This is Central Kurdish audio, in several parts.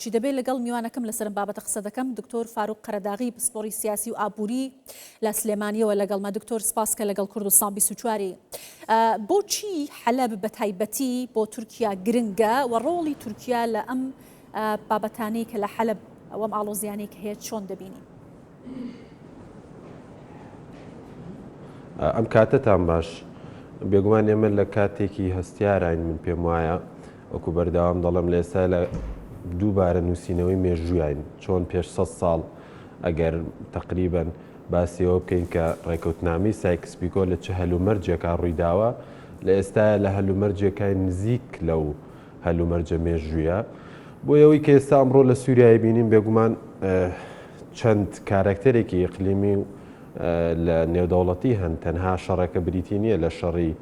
چی دەبێت لەگەڵ میوانەکەم لەسەر ئەم بابەتە قسە دەکەم دکتۆر فاروق قەرەداغی پسپۆڕی سیاسی و ئابووری لە سلێمانیەوە لەگەڵمە دکتۆر سپاس کە لەگەڵ کوردستان 24 بۆچی حەلەب بە تایبەتی بۆ تورکیا گرنگە و ڕۆڵی تورکیا لە ئەم بابەتانەی کە لە حەلەب ئەوەم ئاڵۆزیانەی کە هەیە چۆن دەبینی؟ ئەم کاتەتان باش. بێگومان ئێمە لە کاتێکی هەستیاراین من پێم وایە وەکو بەردەوام دەڵێم لە ئێستا لە دووبارە نووسینەوەی مێژوویاین چۆن پێش سە ساڵ ئەگەر تقریبن باسیەوە بکەین کە ڕێکەوتنامی سایکس پیکۆ لە چ هەلومەرجێکا ڕوویداوە لە ئێستاە لە هەلومەرجێکای نزیک لەو هەلومەرجە مێژوویە بۆ ئەوەی کە ئێستا ئەمڕۆ لە سووریای بینین بێگومان چەند کارەکتەرێکی ئیقلیمی و لە نێودەوڵەتی هەن، تەنها شەڕەکە بریتی نییە لە شەڕی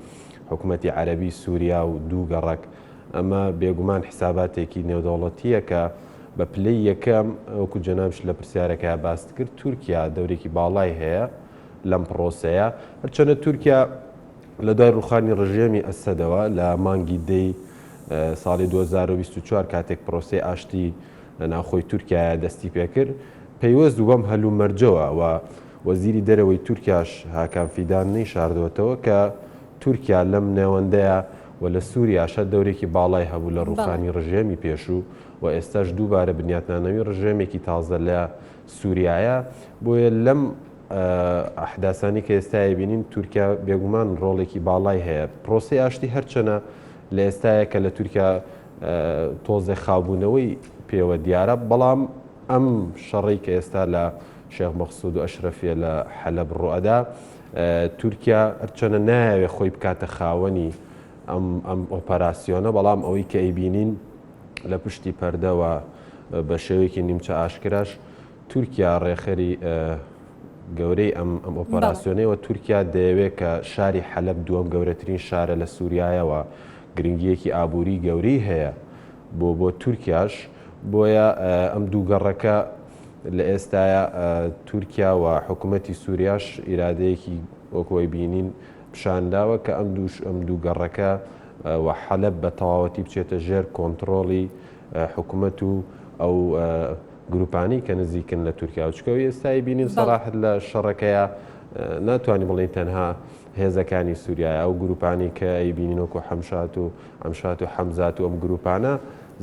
حکومەتی عەرەبی سووریا و دوو گەڕەک، ئەمە بێگومان حیساباتێکی نێودەوڵەتییە کە بە پلەی یەکەم وەکو جەنابیشت لە پرسیارەکەیا باست کرد تورکیا دەورێکی باڵای هەیە لەم پڕۆسەیە، هەرچەندە تورکیا لە دوای ڕووخانی ڕژێمی ئەسەدەوە لە مانگی دەی ساڵی 2024 کاتێک پڕۆسەی ئاشتی لە ناوخۆی تورکیایە دەستی پێکرد، پەیوەست بوو بەم هەلومەرجەوە و وەزیری دەرەوەی تورکیاش هاکان فیدان نەیشاردووەتەوە کە تورکیا لەم نێوەندەیا و لە سوریاشە دەورێکی باڵای هەبوو لە ڕووخانی ڕژێمی پێشوو و ئێستاش دووبارە بنیاتنانەوی ڕژێمێکی تازە لە سوریایە بۆیە لەم ئەحداسانی کە ئێستا ئەیبینین تورکیا بێگومان ڕۆڵێکی باڵای هەیە پرۆسەی ئاشتی هەرچەنە لە ئێستاە کە لە تورکیا تۆزێ خاوبوونەوەی پێوە دیارە، بەڵام ئەم شەڕەی کە ئێستا لە شێخ مەقسود و ئەشرەفیە لە حەلەب ڕوئەدا، تورکیا هەرچەنە نایەوێ خۆی بکاتە خاوەنی ئەم ئەم ئۆپەراسیۆنە، بەڵام ئەوەی کە ئەیبینین لە پشتی پەردەوە بە شێوەیەکی نیمچە ئاشکراش تورکیا ڕێکخەری گەورەی ئەم ئەم ئۆپەراسیۆنەی و تورکیا دەیەوێت کە شاری حەلەب دووەم گەورەترین شارە لە سووریایەوە گرنگییەکی ئابووری گەورەی هەیە بۆ بۆ تورکیاش بۆیە ئەم دوو گەڕەکە لە ئێستایا تورکیا و حکوومەتی سووریاش ئیرادەیەکی وەکۆی بینین پیشانداوە کە ئەم دووش ئەم دوو گەڕەکە و حەلەب بە تەواوەتی بچێتە ژێر کۆنتڕۆڵی حکوومەت و ئەو گروپانەی کە نزیکن لە تورکیا و چکە ئێستا بینین سەراحەت لە شەڕەکەیە ناتوانانی بڵین تەنها هێزەکانی سووریایە ئەو گروپانی کە ئەیبینین وەکو حەمشات و ئەمشات و حەمزات و ئەم گروپانە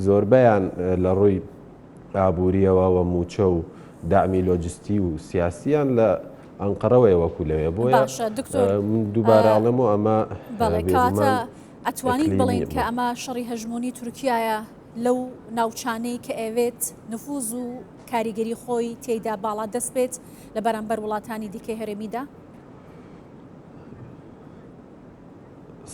زۆربەیان لە ڕووی ئابووریەوە و موچە و دامی لۆجستی و سیاسیان لە ئەنقەرەوەی وەکو لەوێ بۆیە دووبارە ئەڵێم و ئەمە ئەتوانین بڵین کە ئەمە شەڕی هەژمونی تورکایە لەو ناوچانەی کە ئەیەوێت نفوز و کاریگەری خۆی تێیدا باڵادەست بێت لە بەرامبەر وڵاتانی دیکەی هەرێمیدا؟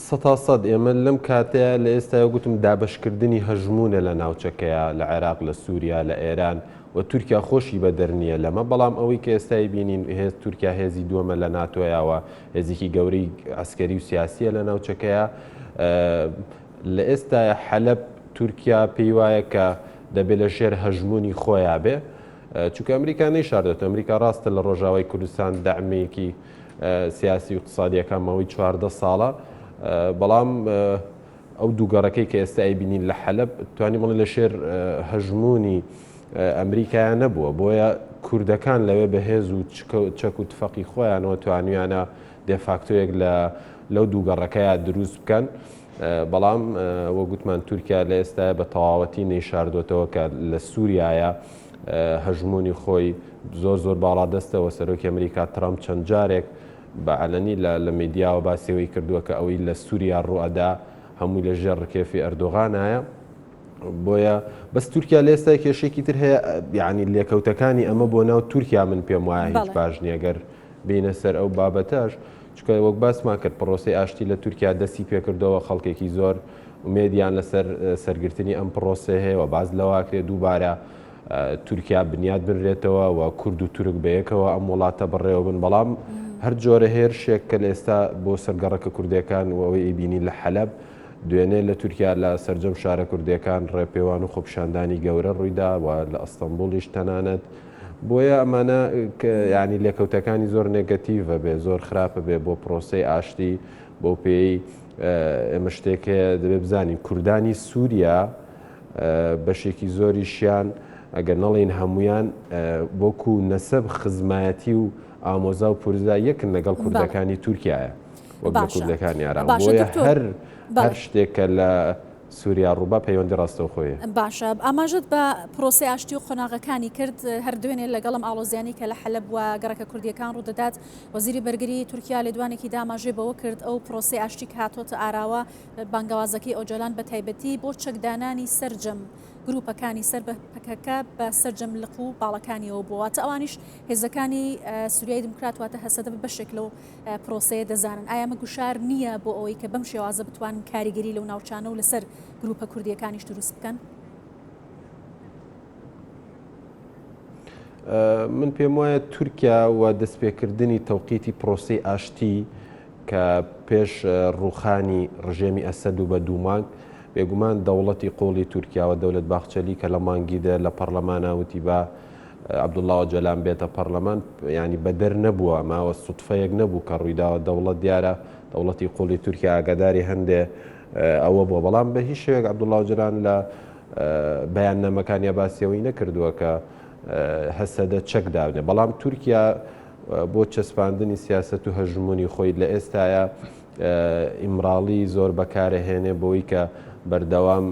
سەتا سەد ئێمە لەم کاتەیە لە ئێستایا گوتم دابەشکردنی هەژموونە لە ناوچەکەیە لە عێراق لە سووریا لە ئێران و تورکیا خۆشی بەدەر نییە لەمە بەڵام ئەوەی کە ئێستای بینین هێز تورکیا هێزی دووەمە لە ناتۆیاوە هێزێکی گەورەی عسکەری و سیاسیە لە ناوچەکەیە لە ئێستایا حەلەب تورکیا پێی وایە کە دەبێ لە ژێر هەژموونی خۆیا بێ چونکە ئەمریکا نەیشاردێتەوە ئەمریکا ڕاستە لە ڕۆژاوای کوردستان دەعمێکی سیاسی و اقتصادیەکان ماوەی 14 ساڵە بەڵام ئەو دوو گەڕەکەی کە ئێستا ئەیبینین لە حەلەب توانی بڵێ لە شێر هەژمونی ئەمریکایان نەبووە بۆیە کوردەکان لەوێ بەهێز و چەک و تفەقی خۆیانەوە توانیانە دێفاکتۆیەک لە لەو دوو گەڕەکەیا دروست بکەن، بەڵام وەک گوتمان تورکیا لە ئێستایا بە تەواوەتی نەیشاردۆتەوە کە لە سووریایە هەژموونی خۆی زۆر زۆر باڵادەستە و سەرۆکی ئەمریکا ترەمپ چەند جارێک بە عەلەنی لە لە میدیاوە باسی ئەوەی کردووە کە ئەوەی لە سووریا ڕووئەدا هەمووی لە ژێر ڕکێفی ئەردۆغانایە. بۆیە بەس تورکیا لە ئێستا کێشێکی تر هەیە یعنی لێکەوتەکانی ئەمە بۆ ناو تورکیا من پێم وایە هیچ باش نییە گەر بینە سەر ئەو بابەتەش چکە وەک باسمان کرد پرۆسی ئاشتی لە تورکیا دەستی پێکردەوە خەڵکێکی زۆر ئومێدیان لەسەر سەرگرتنی ئەم پرۆسێ هەیە و باز لەواکرێ دووبارە تورکیا بنیات بنرێتەوە و کورد و تورک بەیەکەوە ئەم وڵاتە بڕێوە بن بەڵام هەر جۆرە هێرشێک کە لە ئێستا بۆ سەرگەڕەکە کوردەکان و ئەوەی ئەیبینی لە حەلەب دوێنێ لە تورکیا لە سەرجەم شارە کوردییەکان ڕێپێوان و خۆپیشاندانی گەورە ڕوویدا و لە ئەستەنبوڵیش تەنانەت. بۆیە ئەمانە یانی لێکەوتەکانی زۆر نێگەتیڤە بێ، زۆر خراپە بێ بۆ پرۆسەی ئاشتی، بەو پێیەی ئێمە شتێک هەیە دەبێ بزانین کوردانی سووریا بەشێکی زۆریشیان ئەگەر نەڵێین هەمویان وەکو نەسەب خزمایەتی و ئامۆزا و پورزا یەکن لەگەڵ کوردەکانی تورکایە وەک لە کوردەکانی عێراق بۆیە هەر هەر شتێک کە لە سووریا ڕووبا پەیوەندی ڕاستەوخۆیە. باشە ئاماژەت بە پرۆسەی ئاشتی و قۆناغەکانی کرد، هەر دوێنێ لەگەڵ ئەم ئاڵۆزیانەی کە لە حەلەب و گەڕەکە کوردییەکان ڕوودەدات، وەزیری بەرگری تورکیا لێدوانێکی دا ئاماژەی بەوە کرد ئەو پرۆسەی ئاشتی کە هاتۆتە ئاراوە بانگەوازەکەی ئۆجالان بە تایبەتی بۆ چەکدانانی سەرجەم گروپەکانی سەر بە پەکەکە بە سەرجەم لق و باڵەکانیەوە بووە واتە ئەوانیش هێزەکانی سوریای دیموکرات واتە هەسەدە بە بەشێک لەو پرۆسەیە دەزانن ئایا ئەمە گوشار نییە بۆ ئەوەی کە بەم شێوازە بتوانن کاریگەری لەو ناوچانە و لەسەر گروپە کوردیەکانیش دروست بکەن؟ من پێم وایە تورکیا و دەستپێکردنی تەوقیتی پرۆسەی ئاشتی کە پێش ڕووخانی ڕژێمی ئەسەد و بە دوو مانگ، بێگومان دەوڵەتی قووڵی تورکیا و دەولەت باخچەلی کە لە مانگی دە لە پەڕلەمانا وتی با عەبدوڵڵا ئۆجەلان بێتە پەڕلەمان یانی بەدەر نەبووە ئەمە و سوتفەیەک نەبوو کە ڕوویداوە دەوڵەت دیارە دەوڵەتی قووڵی تورکیا ئاگاداری هەندێ ئەوە بووە بەڵام بە هیچ شێوەیەک عەبدوڵڵا ئۆجەلان لە بەیاننامەکانیا باسی ئەوەی نەکردووە کە هەسەدە چەک دابنێ بەڵام تورکیا بۆ چەسپاندنی سیاسەت و هەژموونی خۆی لە ئێستایا ئیمراڵی زۆر بەکارەهێنێ بۆی کە بەردەوام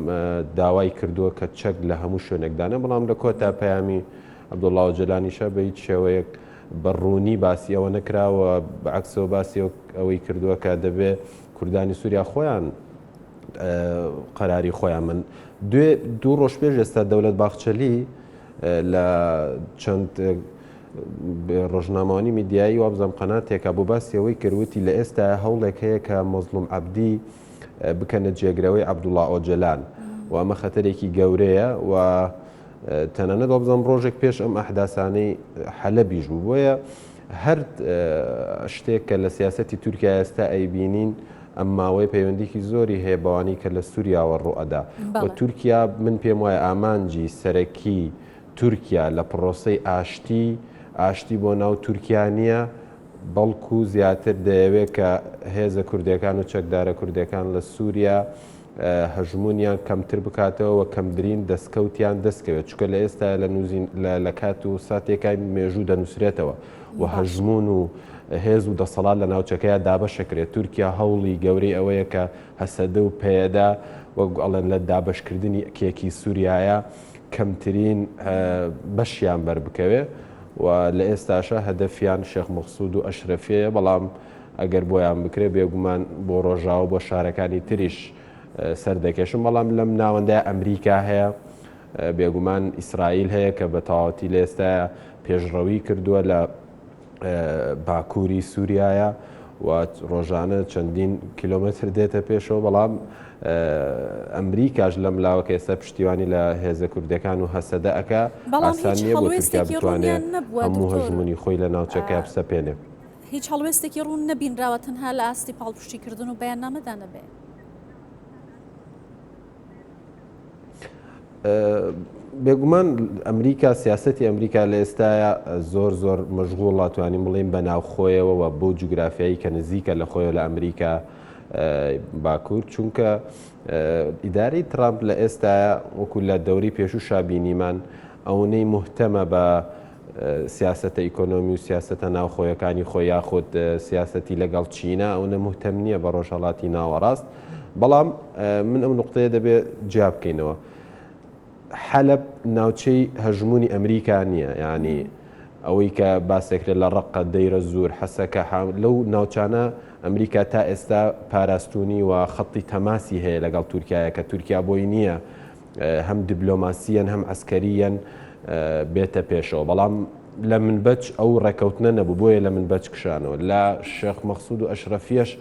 داوای کردووە کە چەک لە هەموو شوێنێک دانێ بەڵام لە کۆتا پەیامی عەبدوڵڵا ئۆجەلانیشە بە هیچ شێوەیەک بە ڕوونی باسی ئەوە نەکراوە بەعکسەوە باسی ئەوەی کردووە کە دەبێ کوردانی سووریا خۆیان قەراری خۆیان من دوێ دوو ڕۆژ پێش ئێستا دەولەت باخچەلی لە چەند ڕۆژنامەوانی میدیایی وابزانم قەناتێکە بۆ باسی ئەوەی کرد وتی لە ئێستا هەوڵێک هەیە کە مەزڵوم عەبدی بکەنە جێگرەوەی عەبدوڵا ئۆجەلان و ئەمە خەتەرێکی گەورەیە و تەنانەت وابزانم ڕۆژێک پێش ئەم ئەحداسانەی حەلەبیش بوو بۆیە هەر شتێک کە لە سیاسەتی تورکیا ئێستا ئەیبینین ئەم ماوەی پەیوەندیکی زۆری هەیە بەوانی کە لە سووریاوە ڕوئەدا و تورکیا من پێم وایە ئامانجی سەرەکی تورکیا لە پڕۆسەی ئاشتی، ئاشتی بۆ ناو تورکیا نییە، بەڵکو زیاتر دەیەوێت کە هێزە کوردیەکان و چەکدارە کوردیەکان لە سوریا هەژموونیان کەمتر بکاتەوە و کەمترین دەستکەوتیان دەستکەوێت، چونکە لە ئێستایا لە نوزین لە کات و ساتێکای مێژوو دەنووسرێتەوە و هەژموون و هێز و دەسەڵات لە ناوچەکەیا دابەشەکرێت، تورکیا هەوڵی گەورەی ئەوەیە کە هەسەدە و پەیەدە وەک ئەڵێن لە دابەشکردنی کێکی سوریایە کەمترین بەشیان بەربکەوێ و لە ئێستاشا هەدەفیان شێخ مەقسود و ئەشرەفیەیە، بەڵام ئەگەر بۆیان بکرێ بێگومان بۆ ڕۆژاوا بۆ شارەکانی تریش سەردەکێشن، بەڵام لەم ناوەندە ئەمریکا هەیە، بێگومان ئیسرائیل هەیە کە بە تەواوەتی لە ئێستایا پێشڕەوی کردووە لە باکووری سووریایە و ڕۆژانە چەندین کیلۆمەتر دێتە پێشەوە، بەڵام ئەمریکاش لەم لاوە کە ئێستا پشتیوانی لە هێزە کوردەکان و هەسەدە ئەکا، بەڵام ئاسان هیچ نییە بۆ تورکیا هەڵوێستێکی بتوانێ ڕوونیان نەبووە هەموو دکتۆر. هەژموونی خۆی لە ناوچەکەیا بسەپێنێ. هیچ هەڵوێستێکی ڕوون نەبینراوە تەنها لە ئاستی پاڵپشتیکردن و بەیاننامەدا نەبێ. بێگومان ئەمریکا سیاسەتی ئەمریکا لە ئێستایا زۆر زۆر مەشغوڵە توانین بڵێین بە ناوخۆیەوە و بۆ جوگرافیایی کە نزیکە لە خۆیەوە لە ئەمریکا باکوور چونکە ئیدارەی ترامپ لە ئێستایا وەکو لە دەوری پێشوو شابینیمان ئەونەی مهتەمە بە سیاسەتە ئیکۆنۆمی و سیاسەتە ناوخۆیەکانی خۆی یاخود سیاسەتی لەگەڵ چینە ئەونە مهتەم نییە بە ڕۆژهەڵاتی ناوەڕاست بەڵام من ئەم نقطەیە دەبێ جیا بکەینەوە حەلەب ناوچەی هەژمونی ئەمریکا نییە ینی ئەوەی کە باسێکرێت لە ڕقە دەیرە زۆر حەسەکە لەو ناوچانە ئەمریکا تا ئێستا پاراستونی و خەتی تەماسی هەیە لەگەڵ تورکایە کە تورکیا بۆی نییە هەم دیبلۆماسییەن هەم عەسکەرییەن بێتە پێشەوە، بەڵام لە منبەج ئەو ڕێکەوتنە نەبوو، بۆیە لە منبەج کشانەوە. لە شێخ مەقسود و ئەشرەفیەش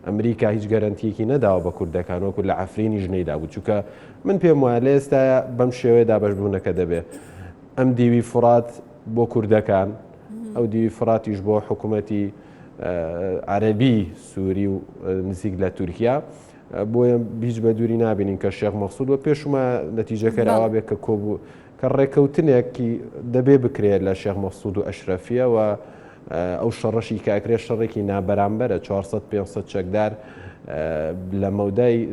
ئەمریکا هیچ گەرەنتییەکی نەداوە بە کوردەکان، وەکو لە عەفرینیش نەیدابوو، چونکە من پێم وایە لە ئێستایا بەم شێوەیە دابەشبوونەکە دەبێ، ئەم دیوی فوڕات بۆ کوردەکان، ئەو دیوی فوڕاتیش بۆ حکوومەتی عەرەبی سووری و نزیک لە تورکیا. بۆیە هیچ بە دووری نابینین کە شێخ مەقسود و پێشومە نەتیجەکە ئەوە بێت کە کۆبوو کە ڕێکەوتنێکی دەبێ بکرێت لە شێخ مەقسود و ئەشرەفیە و ئەو شەڕەشی کە ئەکرێت شەڕێکی نابەرامبەرە، 400 500 چەکدار لە مەودای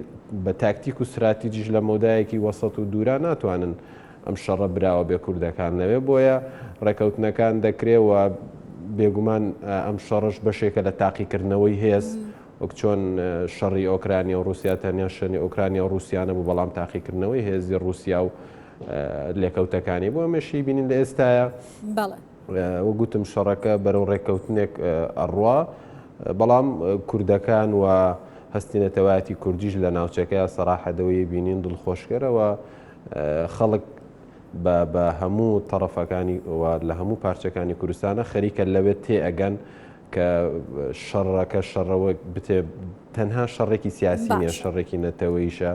بە تاکتیک و ستراتیجیش لە مەودایەکی وەسەت و دوورا ناتوانن ئەم شەڕە براوە بێ کوردەکان لەوێ، بۆیە ڕێکەوتنەکان دەکرێ و بێگومان ئەم شەڕەش بەشێکە لە تاقیکردنەوەی هێز، وەک چۆن شەڕی ئۆکرانیا و ڕووسیا تەنیا شەری ئۆکرانیا و ڕووسیا نەبوو، بەڵام تاقیکردنەوەی هێزی ڕووسیا و لێکەوتەکانی بۆ ئەمەشی بینین لە ئێستایا. بەڵێ. وەک گوتم شەڕەکە بەرەو ڕێککەوتنێک ئەڕوا، بەڵام کوردەکان و هەستی نەتەوایەتی کوردیش لە ناوچەکەیا سەراحە دەوەی بینین دڵخۆشکەرە و خەڵک بە هەموو تەڕەفەکانی و لە هەموو پارچەکانی کوردستانە خەریکە لەوێ تێ ئەگەن کە شەڕەکە شەڕەوە بتێ تەنها شەڕێکی سیاسی نیە، شەڕێکی نەتەوەیشە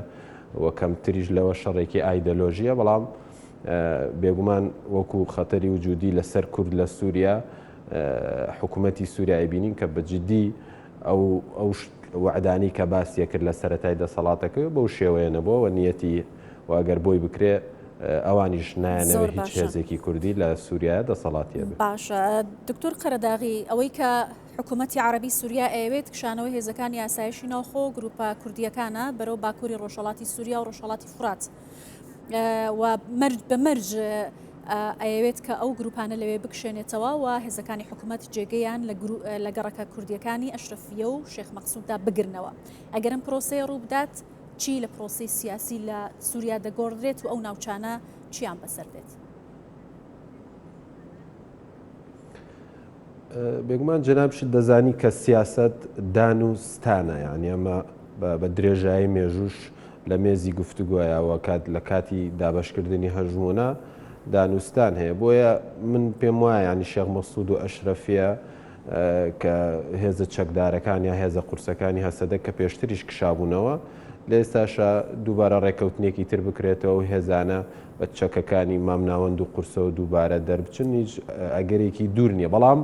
و کەمتریش لەوە شەڕێکی ئایدەلۆژیە، بەڵام بێگومان وەکو خەتەری وجودی لەسەر کورد لە سووریا حکوومەتی سووریای بینین کە بە جدی ئەو ئەو وەعدانەی کە باسی کرد لە سەرەتای دەسەڵاتەکەی بەو شێوەیە نەبووە و نیەتی و ئەگەر بۆی بکرێ ئەوانیش نایانەوێ هیچ هێزێکی کوردی لە سووریایە دەسەڵاتی هەبێ. باشە دکتۆر قەرەداغی ئەوەی کە حکوومەتی عەرەبی سووریا ئەیەوێت کشانەوەی هێزەکانی ئاسایشی ناوخۆ و گرووپە کوردییەکانە بەرەو باکووری ڕۆژهەڵاتی سووریا و ڕۆژهەڵاتی فورات و بە مەرج ئەیەوێت کە ئەو گروپانە لەوێ بکشێنێتەوە و هێزەکانی حکوومەت جێگەیان لە گەڕەکە کوردیەکانی ئەشرەفیە و شێخ مەقسووددا بگرنەوە. ئەگەر ئەم پرۆسەیە ڕووبدات چی لە پرۆسەی سیاسی لە سووریا دەگۆڕدرێت و ئەو ناوچانە چیان بەسەر دێت؟ بێگومان جەنابیشت دەزانی کە سیاسەت دان و ستانە، یانی ئەمە بە درێژایی مێژووش لە مێزی گفتوگۆیە و کات لە کاتی دابەشکردنی هەژموونە دانوستان هەیە بۆیە من پێم وایە ینی شێخ مەسعود و ئەشرەفیە کە هێزە چەکدارەکان یا هێزە قورسەکانی هەسەدە کە پێشتریش کشابوونەوە لە ئێستاشا دووبارە ڕێککەوتنێکی تر بکرێتەوە و هێزانە بە چەکەکانی مامناوەند و قورسەوە دووبارە دەربچن هیچ ئەگەرێکی دوور نییە بەڵام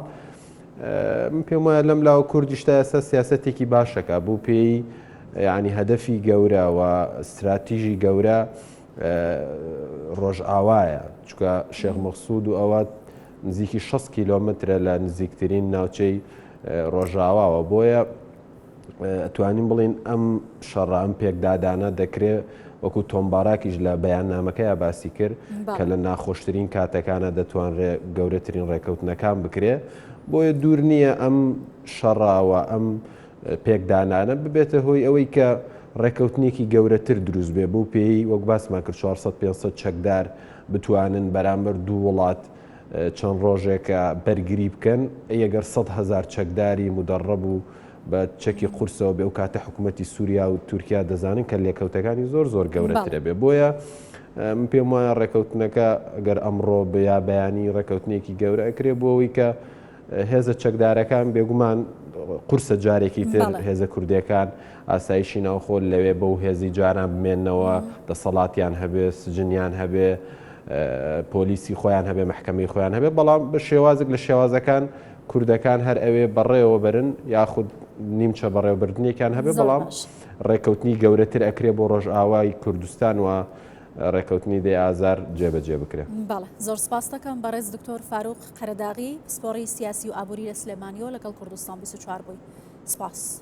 من پێم وایە لەم لاوە کوردیش تا ئێستا سیاسەتێکی باشەکە بۆ پێی یعنی هەدەفی گەورە و استراتیژی گەورە ڕۆژئاوایە چکە شێخ مەقسود و ئەوە نزیکی 6 کیلۆمەترە لە نزیکترین ناوچەی ڕۆژاواوە بۆیە ئەتوانین بڵێین ئەم شەڕە، ئەم پێکدادانە دەکرێ وەکو تۆم باراکیش لە بەیاننامەکەیا باسی کرد کە لە ناخۆشترین کاتەکانە دەتوانرێ گەورەترین ڕێکەوتنەکان بکرێ بۆیە دوور نییە ئەم شەڕە و ئەم پێکدانانە ببێتە هۆی ئەوەی کە ڕێکەوتنێکی گەورەتر دروست بێ بەو پێی وەک باسمان کرد 400 500 چەکدار بتوانن بەرامبەر دوو وڵات چەند ڕۆژێکە بەرگری بکەن، ئەی ئەگەر 100,000 چەکداری مودەڕەب و بە چەکی قورسەوە بێ ئەو کاتە حکوومەتی سووریا و تورکیا دەزانن کە لێکەوتەکانی زۆر زۆر گەورەترە بێ بۆیە من پێم وایە ڕێکەوتنەکە ئەگەر ئەمڕۆ یا بەیانی ڕێکەوتنێکی گەورە ئەکرێ بۆ ئەوەی کە هێزە چەکدارەکان بێگومان قورسە جارێکی تر هێزە کوردیەکان ئاسایشی ناوخۆ لەوێ بەو هێزی جاران بمێنەوە دەسەڵاتیان هەبێ سجنیان هەبێ پۆلیسی خۆیان هەبێ مەحکەمەی خۆیان هەبێ بەڵام بە شێوازێک لە شێوازەکان کوردەکان هەر ئەوێ بەڕێوە بەرن یاخود نیمچە بەڕێوەبردنێکیان هەبێ بەڵام ڕێکەوتنی گەورەتر ئەکرێ بۆ ڕۆژئاوای کوردستان و ڕێکەوتنی دەی ئازار جێبەجێ بکرێ. بەڵێ زۆر سپاست دەکەم بەڕێز دکتۆر فاروق قەرەداغی پسپۆڕی سیاسی و ئابووری لە سلێمانیەوە لەگەڵ کوردستان 24 بووی سپاس.